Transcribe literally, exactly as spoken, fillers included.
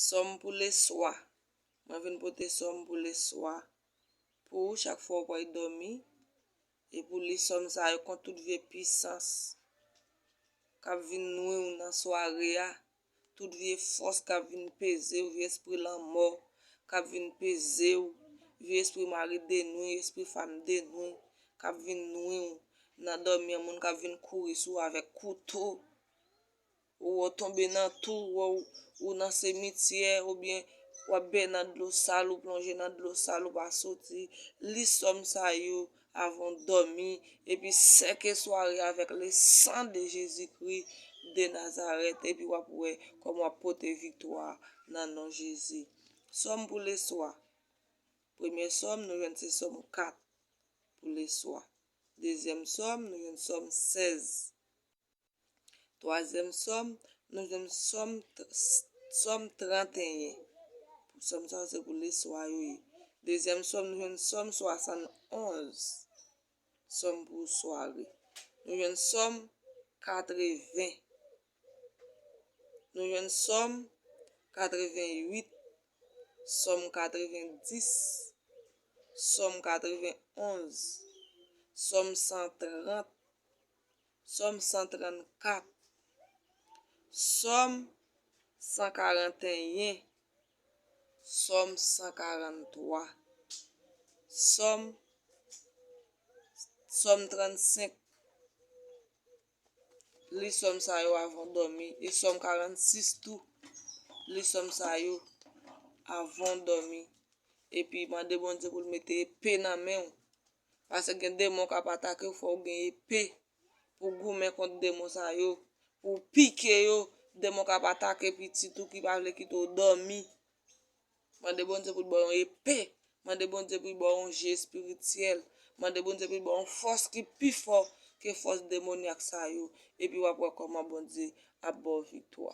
Sòm pou leswa. Mwen vin pote sòm pou leswa. Pou ou, chak fwa w pral dòmi, e pou li sòm sa yo kont tout vye pisans k ap vin nwi w nan sware a, tout vye fòs k ap vin peze w, vye espri lanmò k ap vin peze w, vye espri mari denwi, espri fanm denwi k ap vin nwi w nan dòmi an, moun k ap vin kouri sou w avèk kouto. Ou wè w tonbe nan tou, ou wè w, ou nan simityè, oubyen w ap bèy nan dlo sal, ou plonje nan dlo sal, ou pa soti. Li sòm sa yo avan w dòmi, epi sèke sware avèk le sang de Jésus-Christ de Nazareth, epi w ap wè kòman w ap pote viktwa nan non Jezi. Sòm pou leswa. Premye sòm, nou jwenn se sòm kat pou leswa. Dezyèm sòm, nou jwenn sòm sèz. Twazyèm sòm, nou jwenn sòm, sòm tranteyen. Sòm sa yo se pou leswa yo ye. Dezyèm sòm, nou jwenn sòm swasannonz. Sòm pou sware. Nou jwenn sòm katreven. Nou jwenn sòm katrevenwit, sòm katrevendis, sòm katrevenonz, sòm san trant, sòm san trannkat, sòm san karanteyen, sòm san karanntwa, sòm, sòm trannsenk. Li sòm sa yo avan w dòmi. E sòm karannsis tou. Li sòm sa yo avan w dòmi. Epi mande Bondye pou l mete epe nan men w. Paske gen demon k ap atake w, fò w gen epe pou w goumen kont demon sa yo. Pou w pike yo, demon k ap atake pitit ou ki pa vle kite w dòmi. Mande Bondye pou l ba w yon epe. Mande Bondye pou l ba w yon je espirityèl. Mande Bondye pou l ba w yon fòs ki pi fò ke fòs demonyak sa yo. Epi w ap wè kòman Bondye ap ba w viktwa.